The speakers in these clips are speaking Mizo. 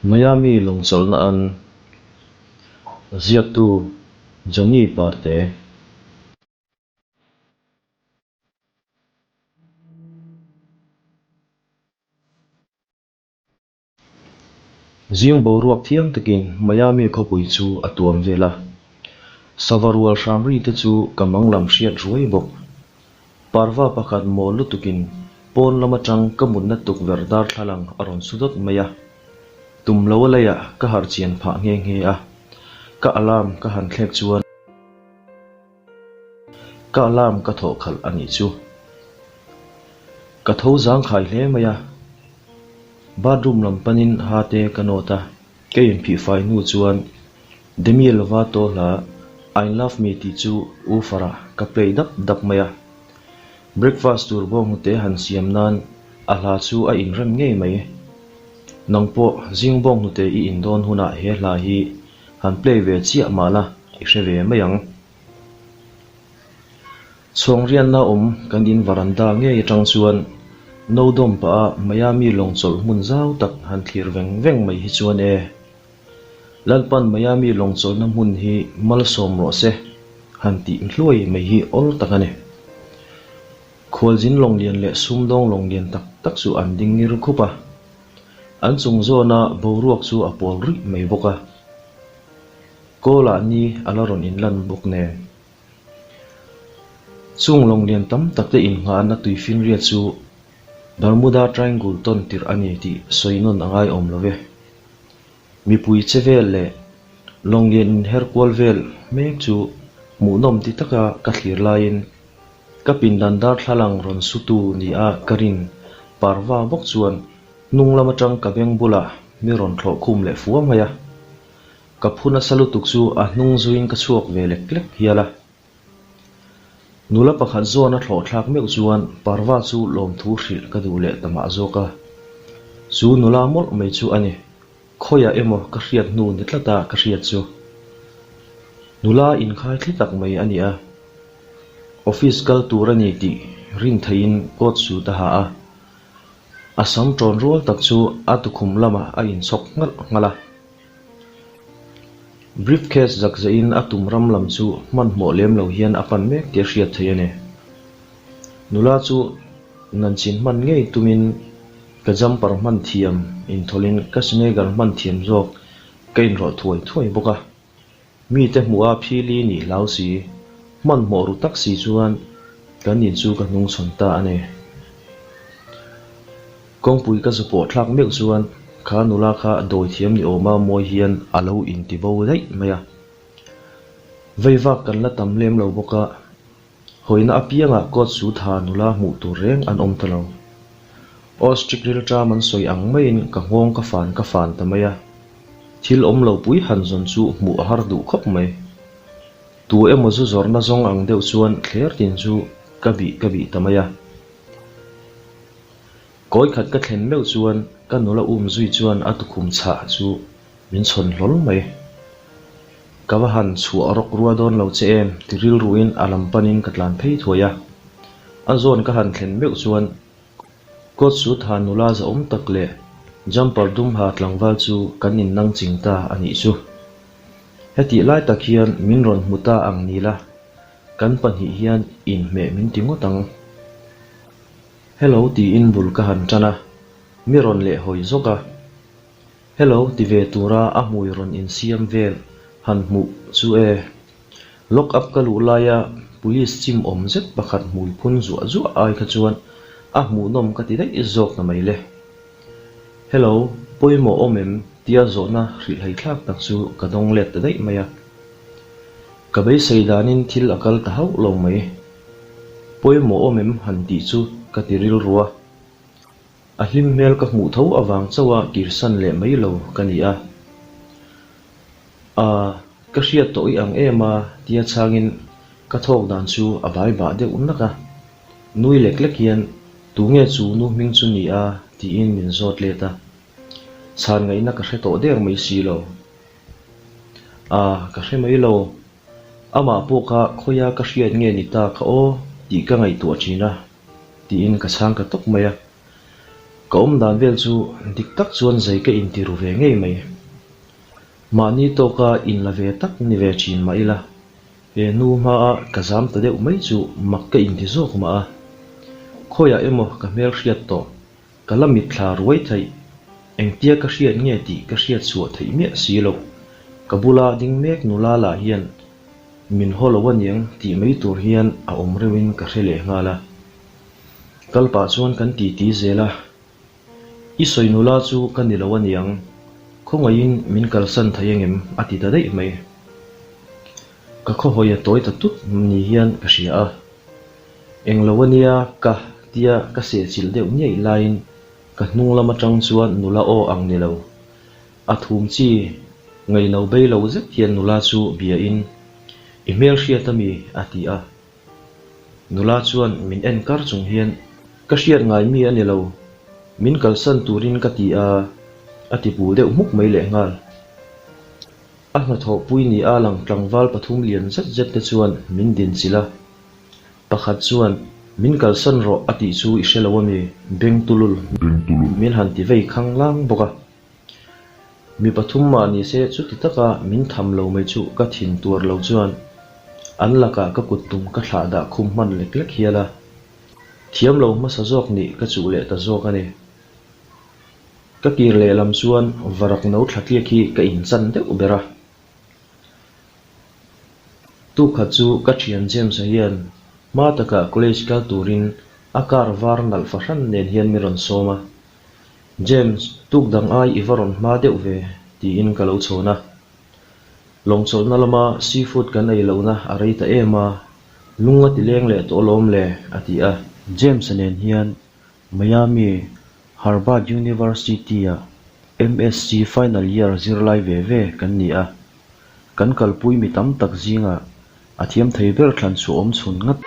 Miami lawngchawlhna an ziaktu Johnny Parte. Zing boruak thiang takin Miami khawpui chu a tuam vel a, sava rual hram ri te chu ka mang lam hriat ruai bawk. Parva pakhat mawl lutukin pawn lam atang ka mutna tukverh darthlalang a rawn su dawt mai a, tum lo a leiah ka harh chian phah nghe nghe a, ka alarm ka han thlek chuan ka alarm ka thawh khalh a nih chu. Ka tho zangkhai hle mai a, bathroom lam panin ha te ka nawt a, ka inphihfai hnu chuan Demi Lovato hla I love me tih chu woofer ah ka play dap dap mai a, breakfast tur bawnghnute han siam nan a hla chu a inrem ngei mai. Nang pawh zing bawnghnute i indawn hunah he hla hi han play ve chiah mah la i hre ve mai ang. Chhawngrianna awm kan in varanda ngei atang chuan no dawm pah a Miami lawng chawlh hmun zau tak han thlir veng veng mai hi chuan e. Lalpan Miami lawng chawlhna hmun hi malsawm rawh se han tih hluai mai hi awl tak a ni. Khualzin lawng lian leh sumdawng lawng lian tak tak chu an ding ngir khup a. An chung zawna boruak chu a pawl ruih mai bawk a. Kawlah ni a la rawn inlan bawk nen. Chung lawng lian tam tak te inngahna tuifinriat chu Bermuda Triangle tawn tirh a ni tih sawi nawn a ngai awm lo ve. Mipui che vel leh lawng lian inher kual vel mek chu hmuhnawm ti taka ka thlir laiin ka pindan darthlalang rawn sutu nia ka rin parva bawk chuan hnung lam atang ka beng bulah mi rawn thlawh khum leh fua mai a. Ka phu nasa lutuk chu a hnung zuiin ka chhuak ve lek lek hial a. Nula pakhat zawn a thlawh thlak meuh chuan Parva chu lawmthu hrilh ka duh leh ta mah zawk a. Chu nula mawlh mai chu a ni. Khawiah emaw ka hriat hnu ni tlata ka hriat chu. Nula inkhai thli tak mai a ni a. Office kal tur a ni tih rin theihin coat suit a ha a. A sam ṭawn rual tak chu a tukhum lamah a inchhawk nghalh nghalh a. Briefcase zak zehin a tum ram lam chu hmanhmawh lem lo hian a pan mek tih a hriat theih a ni. Nula chu nanchin hman ngei tumin ka jumper hman thiam inthawlhin ka sneaker hman thiam zawk ka inrawlh thuai thuai bawk a. Mite hmuh a phili nih hlau si, hmanhmawh ru tak si chuan kan in chu ka hnungchhawn ta a ni. Kawngpui ka zu pawh thlak meuh chuan kha nula kha dawi thiam ni awma mawi hian a lo inti bo daih mai a. Vei vak kan la tam lem lo bawk a, hawina apiangah coat suit ha nula hmuh tur reng an awm ta lo. Ostrich rilṭam an sawi ang maiin ka nghawng ka fan ka fan ta mai a, thil awm lo pui han zawn chu hmuh a har duh khawp mai. Tu emaw zu zawrhna zawng ang deuh chuan thler tin chu ka bih ka bih ta mai a. Kawi khat ka thlen meuh chuan ka nula um zui chuan a tukhum chhah chu min chhawn hlawl mai. Ka va han chhuah rawk rua dawn lo che em ti rilruin a lam panin ka tlan phei thuai a. A zawn ka han thlen meuh chuan coat suit ha nula zahawm tak leh jumper dum ha tlangval chu kan innang ching ta a nih chu. Hetih lai tak hian min rawn hmu ta ang ni la, kan pahnih hian inhmeh min ti ngawt ang. Hello tiin bul ka han tan a, mi rawn leh hawi zawk a. Hello ti ve tura a hmui rawn insiam vel han hmuh chu e. Lock up ka luh laia police chim awm zet pakhat hmui phun zuah zuah ai kha chuan a hmuhnawm ka ti daih zawk ta mai le. Hello, pawimawh awm em? tia zawhna hrilhhai thlak tak chu ka dawng let ta daih mai a. Ka beisei danin thil a kal ta hauh lo mai. Pawimawh awm em han tih chu ka ti rilru a. A hlim hmel ka hmuh tho avang chauha kirsan leh mai lo ka ni a. Aa, ka hriat tawh i ang em a tia chhangin ka thawk dan chu a bai bah deuh nak a. Nui lek lek hian tunge chu nu hming chu ni a tiin min zawt let a. Chhan ngaihna ka hre tawh der mai si lo. Aa, ka hre mai lo. Amah pawh kha khawia ka hriat nge ni ta kha aw tih ka ngaihtuah thin a, tiin ka chhang ta tawp mai a. Ka awm dan vel chu dik tak chuan zai ka inti ru ve ngei mai. Mahni tawka inla ve tak ni ve thin mah ila, he nu hmaa ka zam ta deuh mai chu mak ka inti zawk mah a. Khawiah emaw ka hmel hriat tawh, ka la mitthla ruai theih, engtia ka hriat nge tih ka hriat chhuah theih miah si loh. Ka bula ding mek nula lah hian min haw lo aniang tih mai tur hian a awm reuhin ka hre leh nghal a. Kal pah chuan kan titi zel a, I sawi nula chu ka ni lo aniang, khawngaihin min kalsan thei angem? a ti ta daih mai. Ka khawhawi a tawi ta tut ni hian ka hria a, Eng lo ania ka tia ka sehchilh deuh niaih laiin ka hnung lam atang chuan nula aw ang ni lo. A thum chi ngaihno bei lo zet hian nula chu biain, I hmelhriat ami? a ti a. Nula chuan min en kar chung hian, Ka hriat ngai mi a ni lo, min kalsan turin ka ti a, a ti bul deuh hmuk mai lehnghal. A hnathawhpui ni a lang tlangval pathum lian zet zet te chuan min din chilh a. Pakhat chuan, Min kalsan rawh a tih chu i hre lo ami? Bengtulul min han ti vei khang lang bawk a. Mi pathum mah ni se chuti taka min tham lo mai chu ka thin tuar lo chuan an lakah ka kut tum ka thlah dah khum hman lek lek hial a, thiam lo hmasa zawk nih ka chuh leh ta zawk a ni. Ka kir leh lam chuan varak no thla tliak hi ka inchan deuh ber a. Tukhat chu ka thian James-a hian hma takah college kal turin a car var nalh fahran nen hian mi rawn sawm a. James, tuk dang ai i va rawn hma deuh ve, tiin ka lo chhawn a. Lawngchawlhna lama seafood kan ei lohna a rei ta em a, lung a ti leng leh tawh alawm le, a ti a. James-a nen hian Miami Harvard University-ah MSc final year zirlai ve ve kan ni a. Kan kalpui mi tam tak zingah a thiam thei ber thlan chhuah awm chhun ngat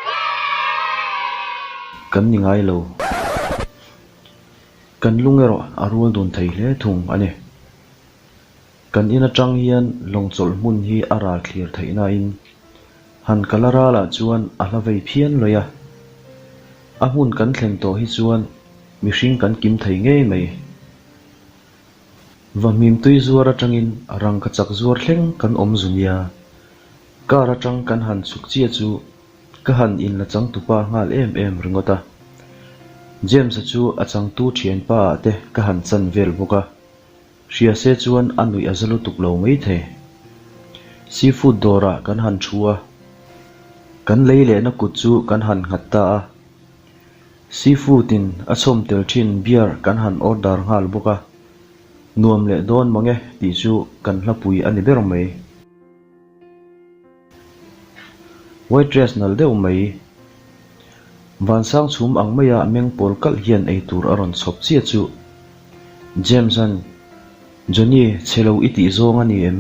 kan ni ngai lo. Kan lung erawh a rual dun thei hle thung a ni. Kan in atang hian lawng chawlh hmun hi a ral thlir theih nain han kal a ralah chuan a hla vei phian lawih a. A hmun kan thlen tawh hi chuan mihring kan kim thei ngei mai. Vahmim tui zuar atangin rangka chak zuar thleng kan awm zu nia. Car atang kan han chhuk chiah chu ka han inla changtupa nghal em em ringawt a. James-a chu a changtu thianpa ah te ka han chan vel bawk a. Hria se chuan a nuih a za lutuk lo mai thei. Seafood dawrah kan han thu a. Kan lei lehna kut chu kan han nghat ta a. Seafood in a chhawm tel thin beer kan han order nghal bawk a, nuam leh dawn mang e tih chu kan hlapui a ni ber mai. Waitress nalh deuh mai. Vansang chhum ang maia meng pawl kalh hian eitur a rawn chhawp chiah chu James-a'n Johnny chhe lo i tih zawng a ni em?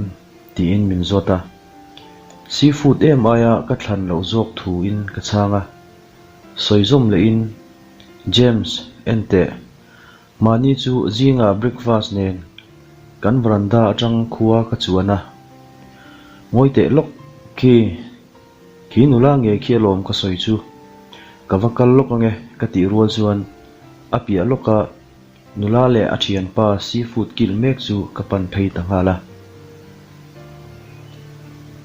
tiin min zawt a. Seafood em aia ka thlan loh zawk thu in ka chhang a. Sawi zawm lehin, James, en teh. Mahni chu zingah breakfast nen kan veranda atang khua ka chuan a. Ngawi teh lawk khi, khi nula nge khi alawm ka sawi chu. Ka va kal lawk ange ka tih rual chuan a piah lawka nula leh a thianpa seafood kilh mek chu ka pan phei ta nghal a.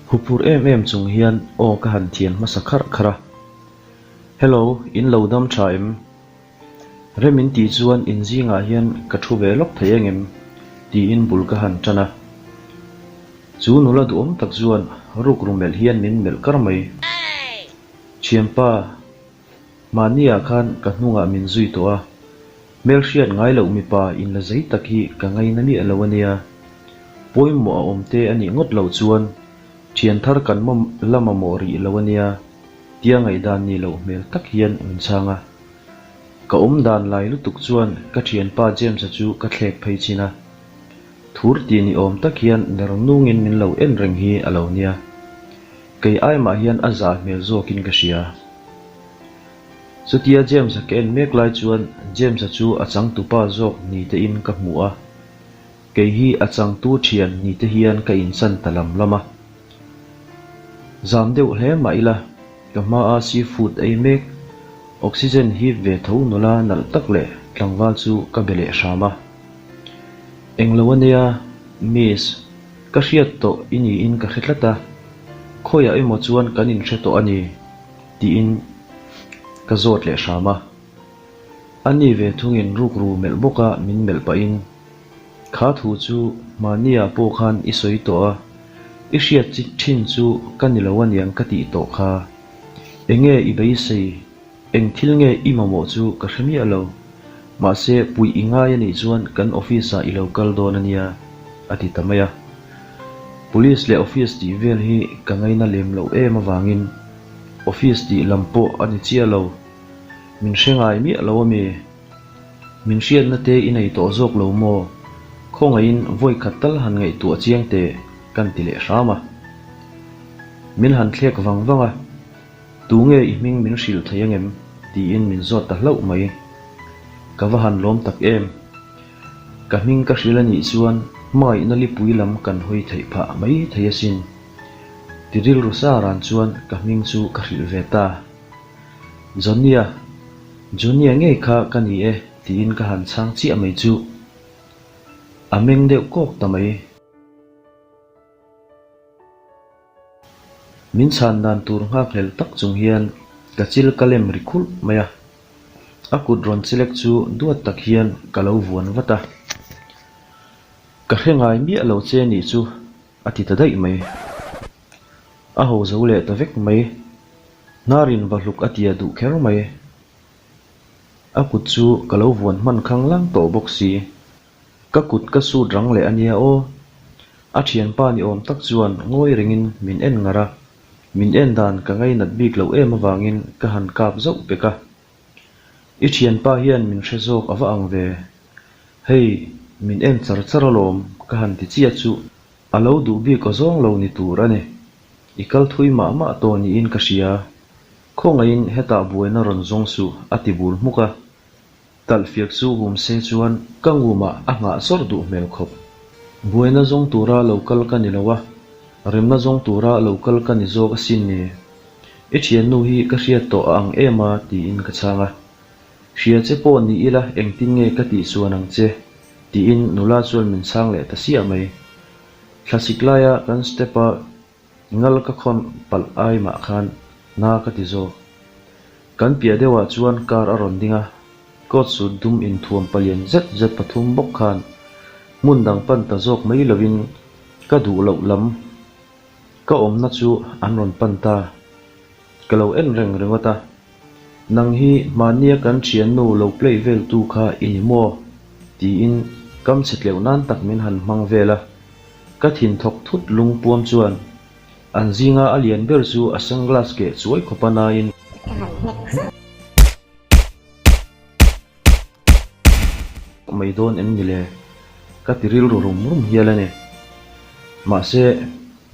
Huphurh em em chung hian aw ka han thian hmasa kharh kharh a. Hello, in lo dam tha em? Rem in tih chuan in zingah hian ka thu ve lawk thei engem? tiin bul ka han tan a. Chu nula duhawm tak chuan rukru melh hian min melh kar mai. Thianpa, mahniah khan ka hnungah min zui tawh a, hmelhriat ngai loh mipa inla zei tak hi ka ngaina miah lo a nia. Pawimawh a awm te a nih ngawt loh chuan thian thar kan la mamawh rih lo a nia. Tia ngaihdan ni loh hmel tak hian min chhang a. Ka awm dan lai lutuk chuan ka thianpa James-a chu ka thlek phei chin a. Thur ti ni awm tak hian ner nungin min lo en reng hi a lo nia. Kei ai mah hian a zah hmel zawkin ka hria. Chutia James-a ka en mek lai chuan James-a chu a changtupa zawk ni tein ka hmu a. Kei hi a changtu thian ni te hian ka inchan ta lam lam a. Zam deuh hle mah ila, ka hmaa seafood ei mek, oxygen hip ve tho nula nalh tak leh. tlangval chu ka be leh hram a. Englo a nia, Miss, ka hriat tawh i niin ka hre tlat a, khawiah emaw chuan kan inhre tawh a ni, tiin ka zawt leh hram a. A ni ve thungin rukru melh bawka min melh pahin, Kha thu chu mahniah pawh khan i sawi tawh a, i hriat thin chu ka ni lo aniang ka tih tawh kha. Enge i beisei, eng thil nge i mamawh chu ka hre miah lo. Mahse puih i ngai anih chuan kan office ah i lo kal dawn ania, a ti ta mai a. Police leh office tih vel hi ka ngaina lem loh em avangin office tih lam pawh a ni chiah lo. Min hre ngai miah lo ami? Min hriatna te i nei tawh zawk lo maw? Khawngaihin vawi khat tal han ngaihtuah chiang teh kan ti leh hram a. Min han thlek vang vang a, Tu nge i hming min hrilh thei angem? tiin min zawt ta hlauh mai. Ka va han lawm tak em? Ka hming ka hrilh anih chuan hmangaihna lipui lam kan hawi theih phah mai thei asin. Ti rilru sa ran chuan ka hming chu ka hrilh ve ta. Johnny-a, Johnny-a ngei kha ka ni e tiin ka han chhang chiah mai chu a meng deuh kawk ta mai. Min chhan dan tur nghakhlel tak chung hian ka chil ka lem ri khulh mai a, a kut rawn chelek chu duat tak hian ka lo vuan vat a. Ka hre ngai miah lo che nih chu a ti ta daih mai. A ho zo leh ta vek mai. Hnarin va hluk a tia duh kher mai. A kut chu ka lo vuan hman khang lang tawh bawk si. Ka kut ka sut rang leh a nia aw. A thianpa ni awm tak chuan ngawi rengin min en ngar a. Min en dan ka ngainat bik loh em avangin ka han kap zauh pek a. I thianpa hian min hre zawk a va ang ve. Hei, min en char char alawm ka han ti chiah chu A lo duh bik aw zawng lo ni tur a ni. I kal thui mah mah tawh niin ka hria. Khawngaihin hetah buaina rawn zawng suh a ti bul hmuk a. Talhfiak chu hum se chuan ka ngumah a nghah sawrh duh hmel khawp. Buaina zawng tura lo kal ka ni lo a, remna zawng tura lo kal ka ni zawk asin ni. I thiannu hi ka hriat tawh a ang em a tiin ka chhang a. Hria che pawh ni ila engtin nge ka tih chuan ang che? Tiin nula chuan min chhang leh ta siah mai. Thlasik laia kan step a ngal ka khawn palh ai mah khan na ka ti zawk. Kan piah deuhah chuan car a rawn ding a, coat suit dum inthuam palian zet zet pathum bawk khan hmun dang pan ta zawk mai lovin ka duh loh lam ka awmna chu an rawn pan ta. Ka lo en reng ringawt a, Nang hi hmahnia kan thiannu lo play vel tu kha i ni maw? tiin kam chhe tleuh nan tak min han hmang vel a. Ka thin thawk thut lung puam chuan an zinga a lian ber chu a sunglass keh chuai khawp a nain. Ka han hnek zauh. Mai dawn em ni le? Ka ti rilru rum rum hial a ni. Mahse,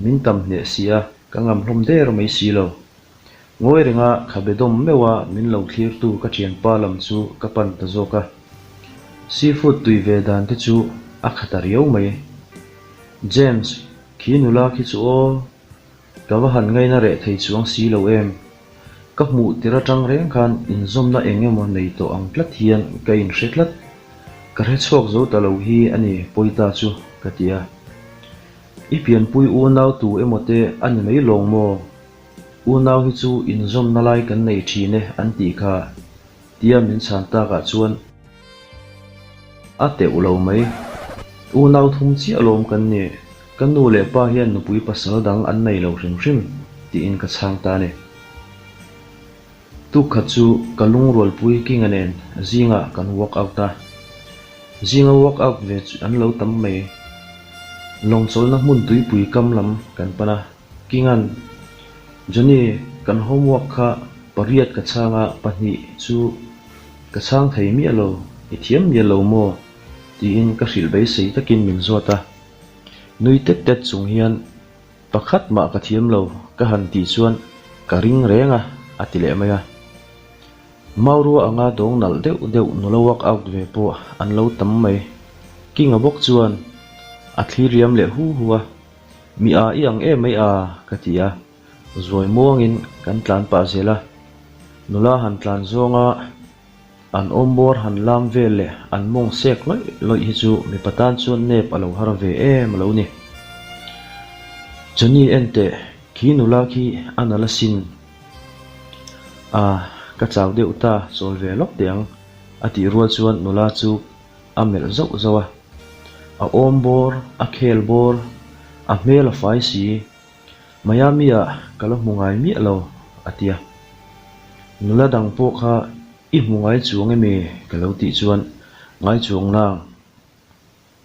min tam hneh si a, ka ngam hlawm der mai si lo. Ngawi renga khabe dawm meuh a min lo thlirtu ka thianpa lam chu ka pan ta zawk a. Seafood tui ve dan te chu a kha ta riau mai. James, khi nula khi chu aw. Ka va han ngaina reh thei chuang si lo em? Ka hmuh tir atang reng khan inzawmna eng emaw nei tawh ang tlat hian ka inhre tlat. Ka hre chhuak zo ta lo hi a ni Pawita chu, ka ti a. I pianpui unau tu emaw te a ni mai lawng maw? Unau hi chu inzawmna lai kan nei thin e an tih kha, tia min chhan takah chuan a teuh lo mai. Unau thum chiah lawm kan ni, ka nu leh pa hian nupui pasal dang an nei lo hrim hrim, tiin ka chhang ta a ni. Tukkhat chu ka lungrualpui Kinga nen zingah kan walk out a. Zinga walk out ve chu an lo tam mai. Lawngchawlhna hmun tuipui kam lam kan pan a. Kinga'n, Johnny, kan homework kha pariat ka chhang a, pahnih chu ka chhang thei miah lo, i thiam miah lo maw? tiin ka hrilh beisei takin min zawt a. Nui tet tet chung hian, Pakhat mah ka thiam lo, ka han tih chuan ka ring reng a, a ti leh mai a. Maurua anga dawng nalh deuh deuh nula work out ve pawh an lo tam mai. Kinga bawk chuan a thlir riam leh hu hu a. Mi a i ang em mai a, ka ti a, zuai muangin kan tlan pah zel a, nula han tlan zawnga An awmbawr han lam vel leh an mawng sek lawih lawih hi chu mipa tan chuan nep a lo har ve em a lo ni. Johnny en teh, khi nula khi a nalh asin. A, ka chau deuh ta, chawl ve lawk teh ang, a tih rual chuan nula chu a melh zauh zauh a. A awmbawr, a khel bawr, a hmel a fai si. Miami-ah ka la hmu ngai miah lo, a ti a. Nula dang pawh kha i hmu ngai chuang emi? ka lo tih chuan ngai chuang nang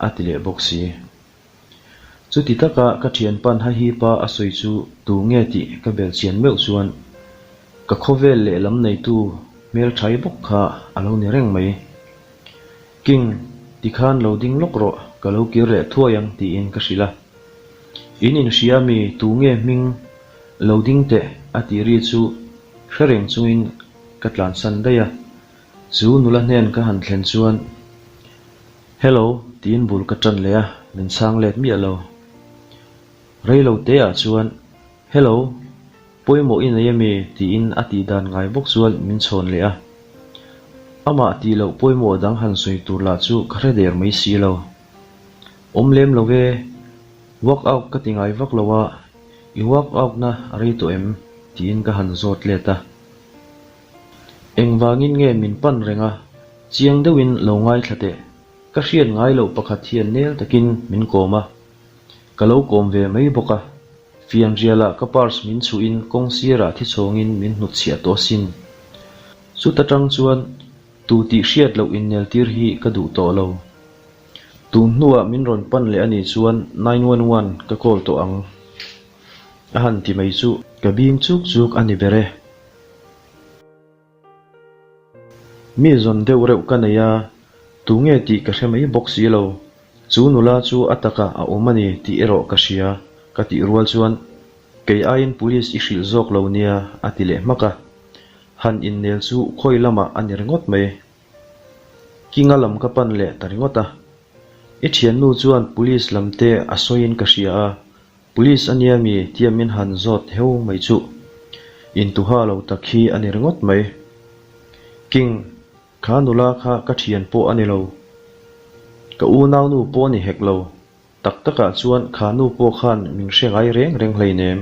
a ti leh bawk si. Chuti taka ka thianpa'n hahipa a sawi chu tu nge tih ka bel chian meuh chuan ka khawvel lehlam neitu hmelthai bawk kha a lo ni reng mai. King, tikhan lo ding lawk rawh, ka lo kir leh thuai ang tiin ka hrilh a. In inhria mi tu nge hming lo ding teh a tih ri chu hre reng chungin ka tlansan daih a. Chu nula hnen ka han thlen chuan Hello tiin bul ka tan leh a, min chhang let miah lo. Rei lo te ah chuan Hello, pawimawh i nei ami? tiin a tih dan ngai bawk chuan min chhawn leh a. Amah tih loh pawimawh dang han sawi tur lah chu ka hre der mai si lo. Awm lem lo e, work out ka ti ngai vak lo a, i work out na a rei tawh em? tiin ka han zawt let a. Engvangin nge min pan reng a, chiang deuhin lo ngaithla teh. Ka hriat ngai loh pakhat hian nel takin min kawm a, ka lo kawm ve mai bawk a. Fianrialah ka purse min chhuhin kawng sirah thi chhawngin min hnutchhiah tawh asin. Chuta tang chuan tu tih hriat loh inneltir hi ka duh tawh lo. Tun hnuah min rawn pan leh anih chuan 911 ka call tawh ang a han ti mai chu ka bing chuk chuk a ni ber e. Mi zawn deuh reuh ka nei a, tunge tih ka hre mai bawk si lo. Chu nula chu a takah a awm a ni tih erawh ka hria, ka tih rual chuan kei aiin police i hrilh zawk lo nia a ti leh hmak a. Han innel chu khawi lamah a ni ringawt mai. Kinga lam ka pan leh ta ringawt a. I thiannu chuan police lam te a sawiin ka hria a, Police a nia mi tia min han zawt heu mai chuh. Intuha lo tak hi a ni ringawt mai. King, kha nula kha ka thian pawh a ni lo. Ka unaunu pawh a ni hek lo. Tak takah chuan kha nu pawh khan min hre ngai reng reng hleinem.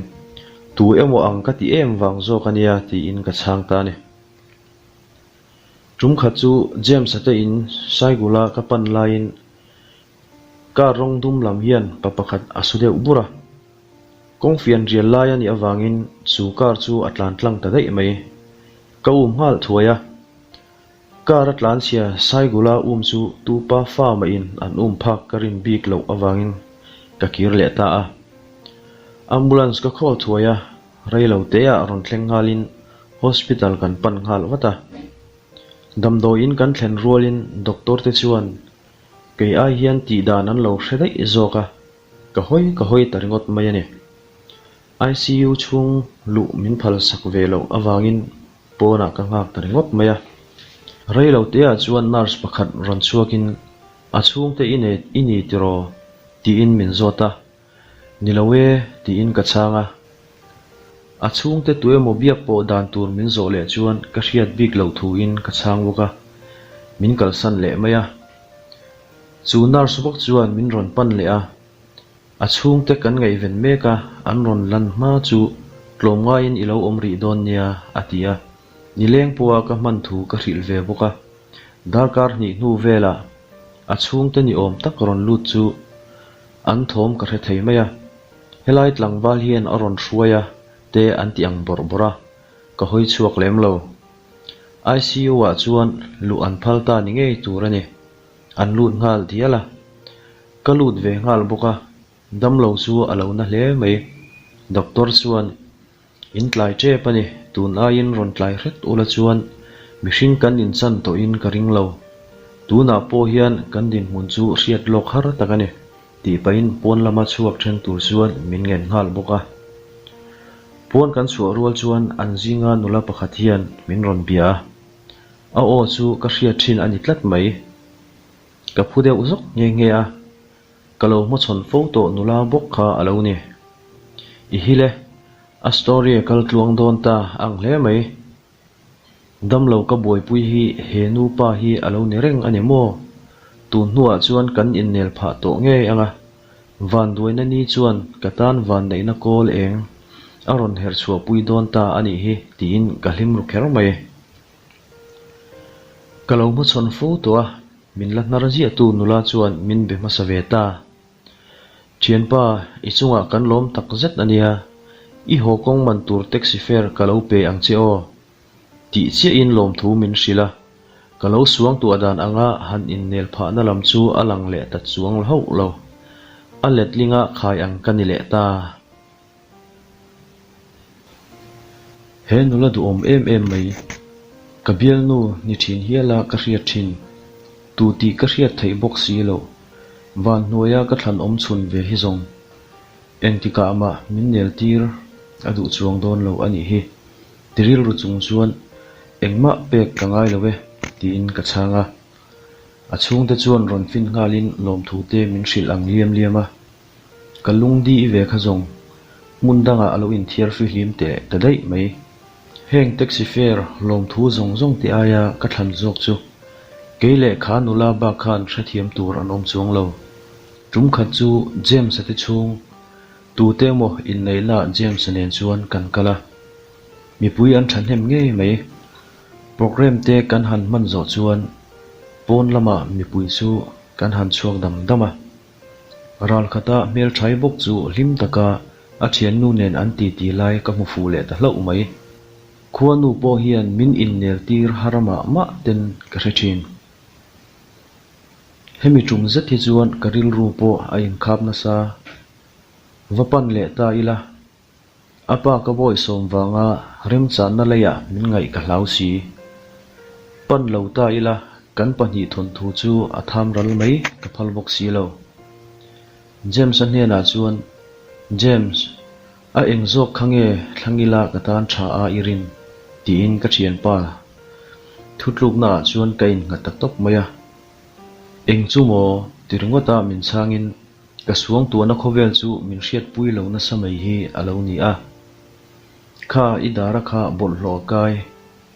Tu emaw ang ka ti em vang zawk a nia tiin ka chhang ta a ni. Tum khat chu James-a te in Saigula ka pan laiin Car rawng dum lam hian pa pakhat a su deuh bur a, kawng fian rial lai a nih avangin chu car chu a tlan tlang ta daih mai. Ka um nghal thuai a, car a tlan chhia Saigula um chu tupa fa mahin an um phak ka rin bik loh avangin ka kir leh ta a. Ambulance ka call thuai a, rei lo teah rawn thleng nghalin hospital kan pan nghal vat a. Damdawiin kan thlen rualin doctor te chuan Kei ai hian tih dan an lo hre daih zawk a, ka hawi ka hawi ta ringawt mai a ni. ICU chhung luh min phal sak ve loh avangin pawnah ka nghak ta ringawt mai a. Rei lo teah chuan nurse pakhat rawn chhuakin a chhungte i nei i ni tiraw? tiin min zawt a. Ni lo e, tiin ka chhang a. A chhungte tu emaw biak pawh dan tur min zawh leh chuan ka hriat bik loh thuin ka chhang bawk a, min kalsan leh mai a. Chu nurse bawk chuan min rawn pan leh a, a chhungte kan ngaihven mek a, an rawn lan hma chu tlawmngaiin i lo awm rih dawn nia, a ti a. Nileng pawha ka hman thu ka hrilh ve bawk a. Darkar hnih hnu velah a chhungte ni awm tak rawn lut chu an thawm ka hre thei mai a, helai tlangval hian a rawn hruai a te an ti ang bawrh bawrh a, ka hawi chhuak lem lo. ICU ah chuan luh an phal ta ni ngei tur a ni, an lut nghal dial a. Ka lut ve nghal bawk a, damlo chu a lo na hle mai. Doctor chuan In tlai tep a ni, tun aiin rawn tlai hret ula chuan mihring kan inchan tawhin ka ring lo. Tunah pawh hian kan dinhmun chu hriat lawk har tak a ni, tih pahin pawn lama chhuak then tur chuan min ngen nghal bawk a. Pawn kan chhuah rual chuan an zinga nula pakhat hian min rawn bia a, a aw chu ka hriat thin a ni tlat mai. Ka phu deuh zawk nghe nghe a. Ka lo hmachhawn fo tawh nula bawk kha a lo ni. I hil e, a story a kal tluang dawn ta ang hle mai. Damlo ka buaipui hi he nupa hi a lo ni reng a ni maw? Tun hnuah chuan kan innel phah tawh ngei ang a, vanduaina ni chuan ka tan vanneihna kawl eng a rawn herh chhuahpui dawn ta a nih hi tiin ka hlim ru kher mai. Ka lo hmachhawn fo tawh a, min la hnar ziahtu nula chuan min be hmasa ve ta. Thianpa, i chungah kan lawm tak zet a nia, i haw kawng man tur taxi fare ka lo pe ang che aw. Tih chiahin lawmthu min hrilh a, ka lo suangtuah dan anga han innel phahna lam chu a lang leh ta chuang hauh lo. A letlinga khai ang ka ni leh ta. He nula duhawm em em mai, ka bialnu ni thin hiala ka hriat thin, tu tih ka hriat theih bawk si loh, van hnuaia ka thlan awm chhun ve hi zawng. Engtikah mah min nel tir a duh chuang dawn lo a nih hi. Ti rilru chung chuan, Engmah pek ka ngai lo e, tiin ka chhang a. A chhungte chuan rawn fin nghalin lawmthu te min hrilh ang liam liam a. Ka lungdi i ve kha zawng, hmun dangah a lo inthiar fihlim teh ta daih mai. Heng taxi fare lawmthu zawng zawng te aia ka thlan zawk chu kei leh kha nula bak khan hrethiam tur an awm chuang lo. Tum khat chu James-a te chhung Tute emaw inneihnaah James-a nen chuan kan kal a, mipui an thahnem ngei mai. Programme te kan han hman zawh chuan pawn lamah mipui chu kan han chhuak dam dam a. Ralkhata hmelthai bawk chu hlim taka a thiannu nen an titi lai ka hmu fuh leh ta hlauh mai. Khuanu pawh hian min innel tir har mah mah ten ka hre thin. Hemi tum zet hi chuan ka rilru pawh a inkhap nasa. Va pan leh ta ila, a pa ka bawisawm vanga remchanna leiah min ngaih ka hlau si. Pan lo ta ila, kan pahnih thawnthu chu a tham ral mai ka phal bawk si lo. James-a hnenah chuan, James, a eng zawk kha nge thlang ila ka tan tha a i rin? tiin ka thianpa thutluknaah chuan ka innghat ta tawp mai a. Eng chu maw? ti ringawta min chhangin Ka suangtuahna khawvel chu min hriatpui lo nasa mai hi a lo ni a. Kha i dara kha bawlhhlawh a kai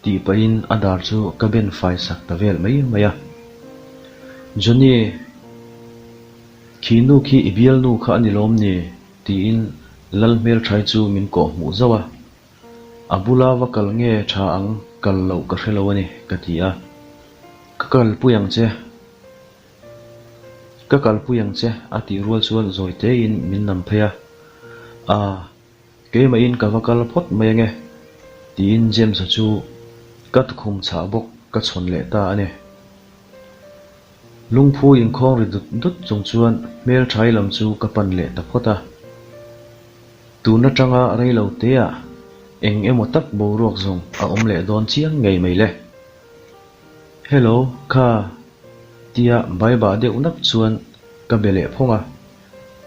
tih pahin a dar chu ka ben fai sak ta vel mai mai a. Johnny, khi nu khi i bialnu kha a ni lawm ni? tiin Lal hmelthai chu min kawh hmuh zauh a. A bula va kal nge tha ang kal loh ka hre lo a ni, ka ti a. Ka kalpui ang che. Ka kalpui ang che a tih rual chuan zawi tein min nam phei a, Aa, keimahin ka va kal phawt mai ange tiin James-a chu ka tukhum chhah bawk ka chhawn leh ta a ni. Lungphu inkhawng ri dut dut chung chuan hmelthai lam chu ka pan leh ta phawt a. Tun atanga reilo teah eng emaw tak boruak zawng a awm leh dawn chiang ngei mai le. Hello, kha tia baibah deuh nak chuan ka be leh phawng a,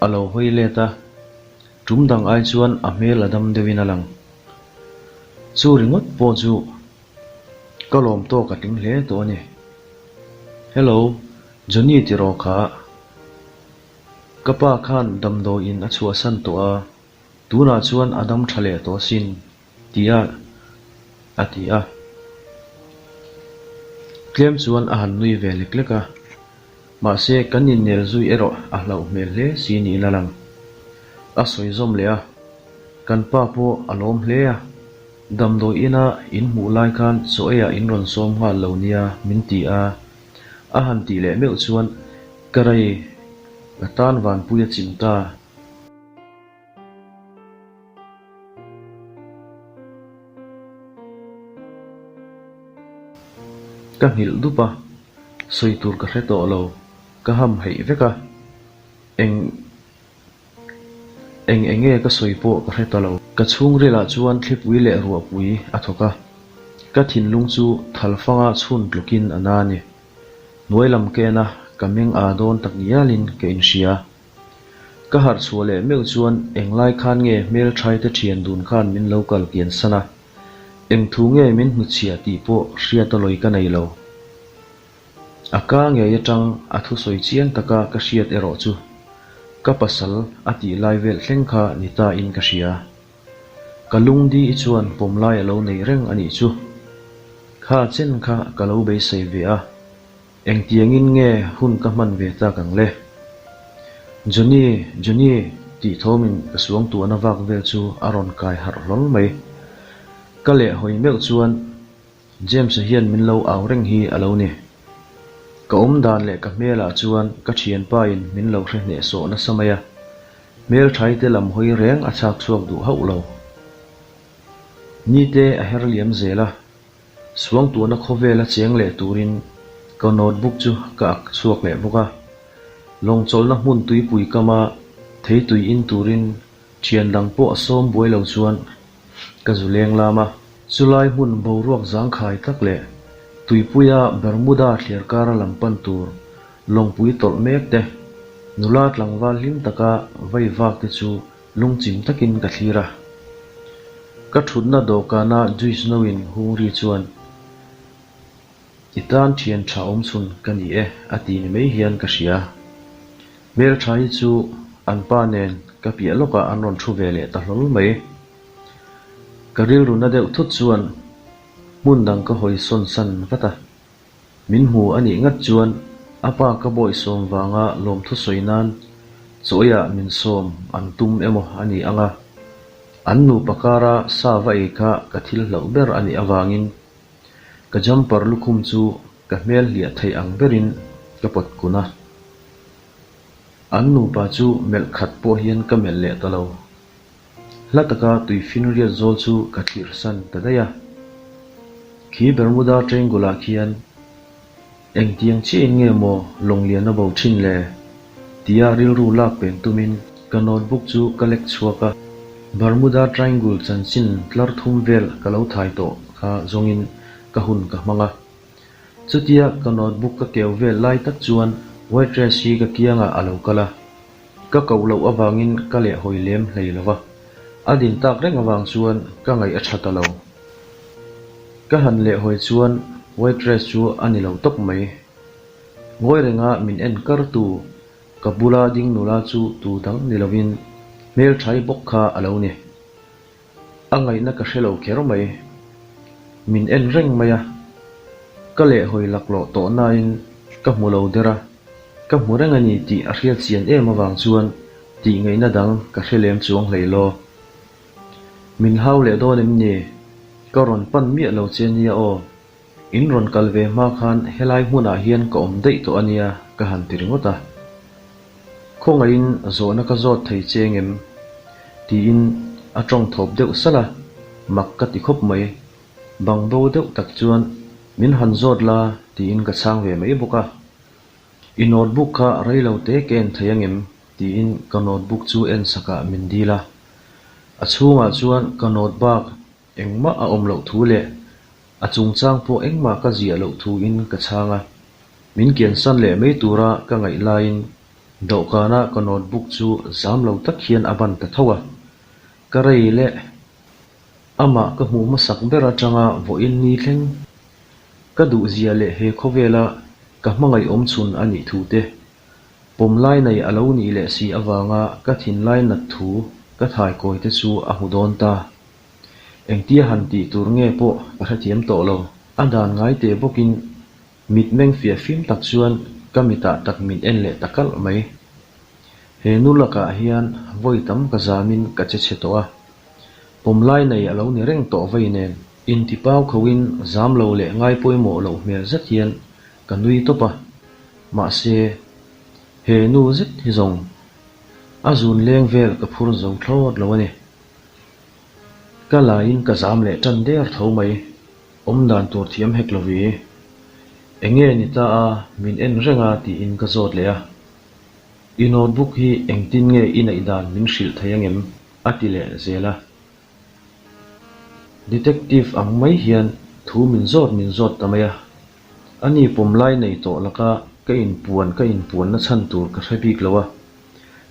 a lo hawi let a, tum dang ai chuan a hmel a dam deuhin a lang. Chu ringawt pawh chu ka lawm tawk a tling hle tawh a ni. Hello, Johnny tiraw kha? Ka pa khan damdawiin a chhuahsan tawh a, tunah chuan a dam tha leh tawh asin. Tia a ti a. Tlem chuan a han nui ve lek lek a. Mahse, kan innel zui erawh a hlauh hmel hle si niin a lang. A sawi zawm leh a, Kan pa pawh a lawm hle a, damdawi ina in hmuh lai khan chaw eiah in rawn sawm nghal lo nia min ti a. A han tih leh meuh chuan ka rei ka tan vanpui a chim ta. Ka nghilh dup a, sawi tur ka hre tawh lo, ka ham heih vek a, eng eng eng nge ka sawi pawh ka hre ta lo. Ka chhungrilah chuan thlipui leh ruahpui a thawk a, ka thinlung chu thalfanga chhun tlukin a na a ni. Hnuai lam ka en a, ka meng aa dawn tak ngialin ka inhria. Ka harh chhuah leh meuh chuan englai khan nge hmelthai te thian dun khan min lo kal kian san a, eng thu nge min hnuchhiah tih pawh hriat a lawi ka nei lo. A ka ngei atang a thusawi chiang taka ka hriat erawh chu ka pasal a tih lai vel thleng kha ni ta in ka hria. Ka lungdi i chuan pawm lai a lo nei reng a nih chu. Kha chen kha ka lo beisei ve a, engtiangin nge hun ka hman ve tak ang le? Johnny, Johnny tih thawmin ka suangtuahna vak vel chu a rawn kai harh hlawl mai. Ka lehhawi meuh chuan James-a hian min lo au reng hi a lo ni. Ka awm dan leh ka hmelah chuan ka thianpa in min lo hre hnehsawh nasa mai a, hmelthai te lam hawi reng a chhak chhuak duh hauh lo. Nite a her liam zel a, suangtuahna khawvela cheng leh turin ka notebook chu ka ak chhuak leh bawk a. Lawngchawlhna hmun tuipui kama theitui in turin thian dang pawh a sawm buai lo chuan Ka zu leng lam a. Chulai hmun boruak zangkhai tak leh tuipuia Bermuda thliar kara lam pan tur lawngpui tawlh mek te, nula tlangval hlim taka vei vak te chu lungchim takin ka thlir a. Ka thutna dawhkana juice no in hung ri chuan I tan thian tha awm chhun ka ni e a ti ni mai hian ka hria. Hmeltha hi chu an pa nen ka piah lawkah an rawn thu ve leh ta hlawl mai. Ka rilru na deuh thut chuan hmun dang ka hawi sawn san vat a. Min hmu a nih ngat chuan a pa ka bawihsawm vanga lawmthu sawi nan chawiah min sawm an tum emaw a ni ang a. An nupa kara sa va ei kha ka thil hlauh ber a nih avangin Ka jumper lukhum chu ka hmel hliah theih ang berin ka pawt kun a. An nupa chu melh khat pawh hian ka melh leh ta lo. Hla taka tui finriat zawl chu ka thlir san ta daih a. Khi Bermuda Triangle ah khian Engtiang chiahin nge maw lawnglian a bo thin le? tia rilru lak pen tumin ka notebook chu ka lek chhuak a. Bermuda Triangle chanchin tlar thum vel ka lo thai tawh kha zawngin ka hun ka hmang a. Chutia ka notebook ka keu vel lai tak chuan waitress hi ka kiangah a lo kal a. Ka koh loh avangin ka lehhawi lem hlei lo va, a din tak reng avang chuan ka ngaih a tha ta lo. Ka han lehhawi chuan waitress chu a ni lo tawp mai. Ngawi renga min en kar tu ka bula ding nula chu tu dang ni lovin hmelthai bawk kha a lo ni. A ngaihna ka hre lo kher mai. Min en reng mai a, ka lehhawi laklawh tawh nain ka hmu lo der a, ka hmu reng a ni tih a hriat chian em avang chuan tih ngaihna dang ka hre lem chuang hlei law. Min hau leh dawn em ni? Ka rawn pan miah lo che nia aw. In rawn kal ve hma khan helai hmunah hian ka awm daih tawh a nia ka han ti ringawt a. Khawngaihin zawhna ka zawt thei che ngem? tiin a tawng thawp deuh salh a, mak ka ti khawp mai. Bang bo deuh tak chuan min han zawt la tiin ka chhang ve mai bawk a. I notebook kha rei lo te ka en thei angem? tiin ka notebook chu en sakah min dil a. A chhungah chuan ka note bak Engmah a awm loh thu leh a chungchang pawh engmah ka ziah loh thuin ka chhang a, min kiansan leh mai tura ka ngaih laiin dawhkana ka notebook chu zam lo tak hian a ban ta tho a, ka rei leh amah ka hmuh hmasak ber atanga vawiin ni thleng ka duhzia leh he khawvela ka hmangaih awm chhun a nih thu te Pawm lai nei a lo nih leh si avanga ka thinlai nat thu ka thaikawi te chu a hmu dawn ta. Engtia han tih tur nge pawh ka hrethiam tawh lo. A dan ngai teh bawkin mitmeng fiah fim tak chuan ka mitah tak min en leh ta kalh mai. He nu lakah hian vawi tam ka zamin ka che chhe tawh a. Pawm lai nei a lo ni reng tawh vei nen. Intipau khoin zam lo leh ngai pawimawh loh hmel zet hian ka nui tawp a. Mahse, he nu zet hi zawng a zun leng vel ka phur zo thlawt lo a ni. Ka laiin ka zam leh tan der tho mai, awm dan tur thiam hek lo vi. Enge ni ta a, min en reng a tiin ka zawt leh a. I notebook hi engtin nge i neih dan min hrilh thei angem? a ti leh zel a. Detective ang mai hian thu min zawt min zawt ta mai a. Ani pawm lai nei tawh laka ka inpuan ka inpuanna chhan tur ka hre bik lo a,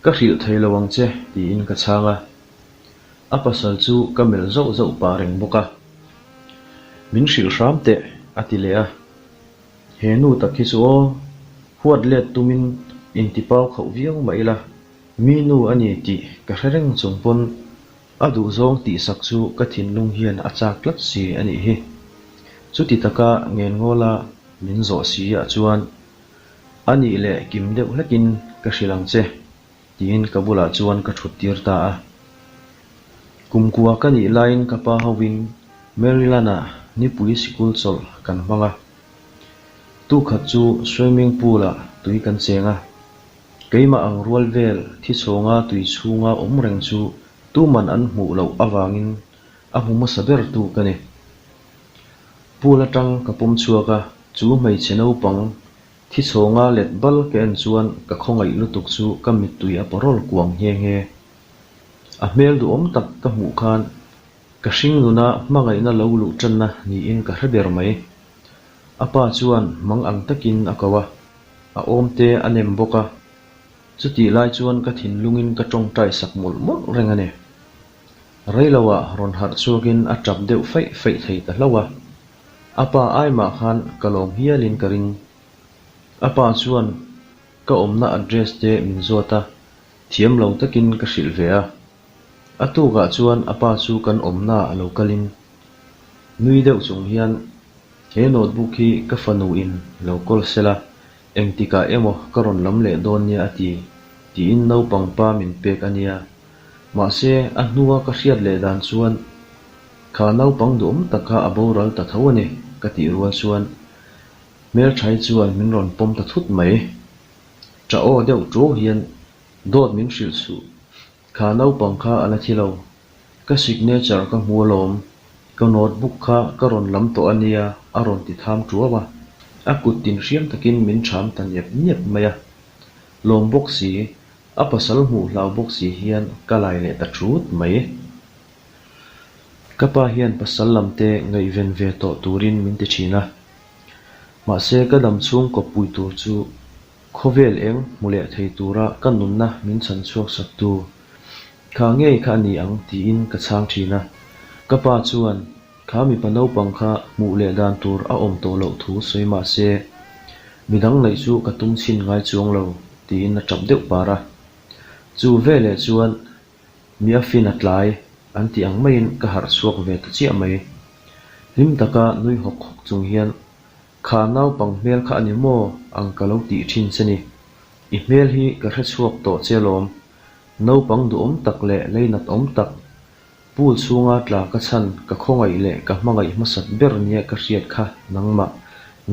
ka hrilh thei lo ang che tiin ka chhang a. A pasal chu ka melh zauh zauh pah reng bawk a. Min hrilh hram teh a ti leh a. He nu tak hi chu aw, huat let tumin intipau khauh viau mah ila, mi nu a ni tih ka hre reng chung pawn A duhzawng tihsak chu ka thinlung hian a chak tlat si a nih hi. Chuti taka Ngennghawla min zawh si ah chuan a nih leh kim deuh hlekin ka hrilh ang che tiin ka bulah chuan ka thut tir ta a. Kumkua ka nih laiin ka pa hovin Maryland-ah nipui sikul chawlh kan hmang a. Tukhat chu swimming pool-ah tui kan cheng a. Keimah ang rual vel thi chhawnga tui chhunga awm reng chu tuman an hmuh loh avangin a hmu hmasa ber tu ka ni. Pool atang ka pawm chhuak a, chu hmeichhe naupang thi chhawnga let bal ka en chuan ka khawngaih lutuk chu ka mittui a pawrawl kuang nghe nghe. A hmel duhawm tak ka hmuh khan ka hring nuna hmangaihna lo luh tanna niin ka hre ber mai. A pa chuan mang ang takin a ko a, a awm te a nem bawk a. Chutih lai chuan ka thinlungin ka tawngtai sak mawlh mawlh reng a ni. Reiloah rawn harh chhuakin a tap deuh feih feih thei ta hlauh a. A pa ai mah khan ka lawm hialin ka ring. A pa chuan ka awmna address te min zawt a, thiam lo takin ka hrilh ve a. A tukah chuan a pa chu kan awmnaah a lo kalin nui deuh chung hian he notebook hi ka fanu in lo kawl sela engtikah emaw ka rawn lam leh dawn nia a ti, tiin naupang pa min pek a nia. Mahse, a hnua ka hriat leh dan chuan kha naupang duhawm tak kha a boral ta tho a ni ka tih rual chuan hmelthai chuan min rawn pawm ta thut mai. Ṭah aw deuh ṭuau hian dawt min hrilh suh. Kha naupang kha a la thi lo. Ka signature ka hmu alawm. Ka notebook kha ka rawn lam tawh a nia a rawn ti tham ṭuau a. A kut tin hriam takin min ṭham ta niap niap mai a. Lawm bawk si, a pasal hmuh hlau bawk si hian ka lai leh ta ṭut mai. Ka pa hian pasal lam te ngaihven ve tawh turin min ti ṭhin a. Mahse ka dam chhung kawppui tur chu Khawvel eng hmu leh thei tura ka nunna min chhan chhuak saktu kha ngei kha a ni ang tiin ka chhang thin a. Ka pa chuan kha mipa naupang kha hmuh leh dan tur a awm tawh loh thu sawi mah se, midang neih chu ka tum chhin ngai chuang lo tiin a tap deuh par a. Chu veleh chuan mi a fin a tlai an tih ang maiin ka harh chhuak ve ta chiah mai. Hlim taka nui hawk hawk chung hian Kha naupang hmel kha a ni maw ang ka lo tih thin che ni. I hmel hi ka hre chhuak tawh che lawm. Naupang duhawm tak leh leinat awm tak, pool chhunga tla ka chhan ka khawngaih leh ka hmangaih hmasat ber nia ka hriat kha nangmah,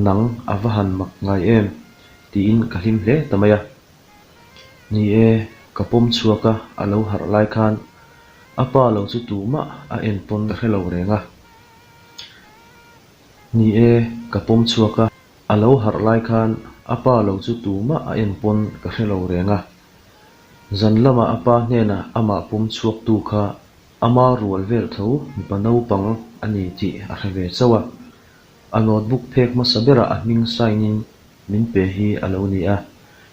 nang a va han mak ngai em? tiin ka hlim hle ta mai a. Ni e, ka pawm chhuak a, a lo harh lai khan a pa lo chu tumah a en pawn ka hre lo reng a. Ni e, ka pawm chhuak a, a lo harh lai khan a pa lo chu tumah a en pawn ka hre lo reng a. Zan lamah a pa hnenah amah pawm chhuaktu kha ama rual vel tho mipa naupang a ni tih a hre ve chauh a. A notebook phek hmasa berah a hming sign in min pe hi a lo ni a.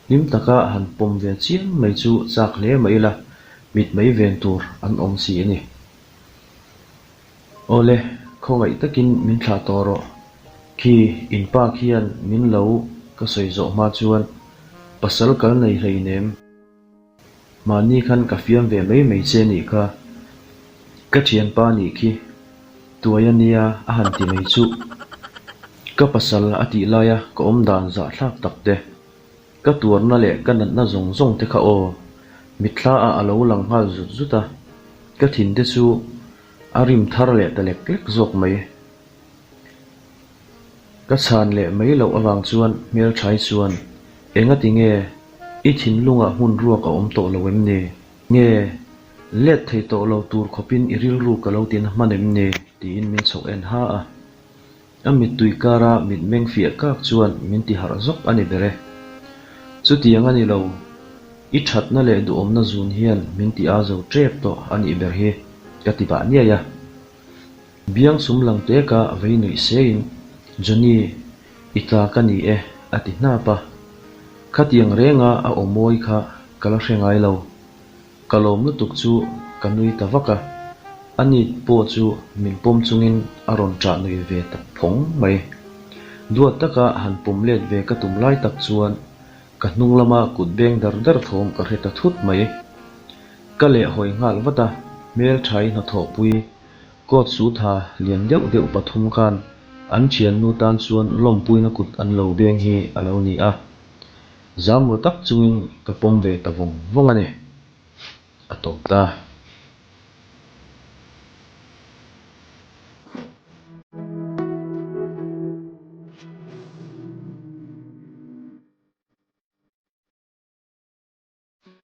Hlim taka han pawm ve chiam mai chu chak hle mai ila, mit mai ven tur an awm si a ni. Awle, khawngaih takin min thlah tawh rawh. Khi in pa khian min lo ka sawi zawh hma chuan pasal kal nei hleinem. Mahni khan ka fiam ve mai mai che nih kha. Ka thianpa nih khi tuai a nia a han ti mai chuh. Ka pasal a tih laia ka awm dan zahthlak tak te. Ka tuarna leh ka natna zawng zawng te kha aw, mitthla ah a lo lang nghal zut zut a, ka thin te chu a rim thar leh ta lek lek zawk mai. Ka chhan leh mai loh avang chuan hmelthai chuan, Engati nge i thinlungah hmun ruak a awm tawh lo em ni? Nge, let thei tawh lo tur khawpin i rilru ka lo tina hman em ni? tiin min chhoh en ha a. A mittui kara mitmeng fiah kak chuan min ti harh zawk a ni ber e. Chutiang a ni lo, i thatna leh duhawmna zun hian min ti a zo tep tawh a nih ber hi, ka ti bah niai a. Biang sum lang teka vei nuih sein, Johnny, i ta ka ni e, a ti hnap a. Khatiang renga a aw mawi kha ka la hre ngai lo. Ka lawm lutuk chu ka nui ta vak a, a nit pawh chu min pawm chungin a rawn ṭah nui ve ta phawng mai. Duat taka han pawm let ve ka tum lai tak chuan ka hnung lama kut beng dar dar thawm ka hre ta thut mai. Ka leh hawi nghal vat a, hmelṭhai hnathawhpui coat su tha lian deuh deuh pathum khan. An thiannu tan chuan lawmpuina kut an lo beng hi a lo ni a, zam ru tak chungin ka pawm ve ta vawng vawng a ni. A tawp ta.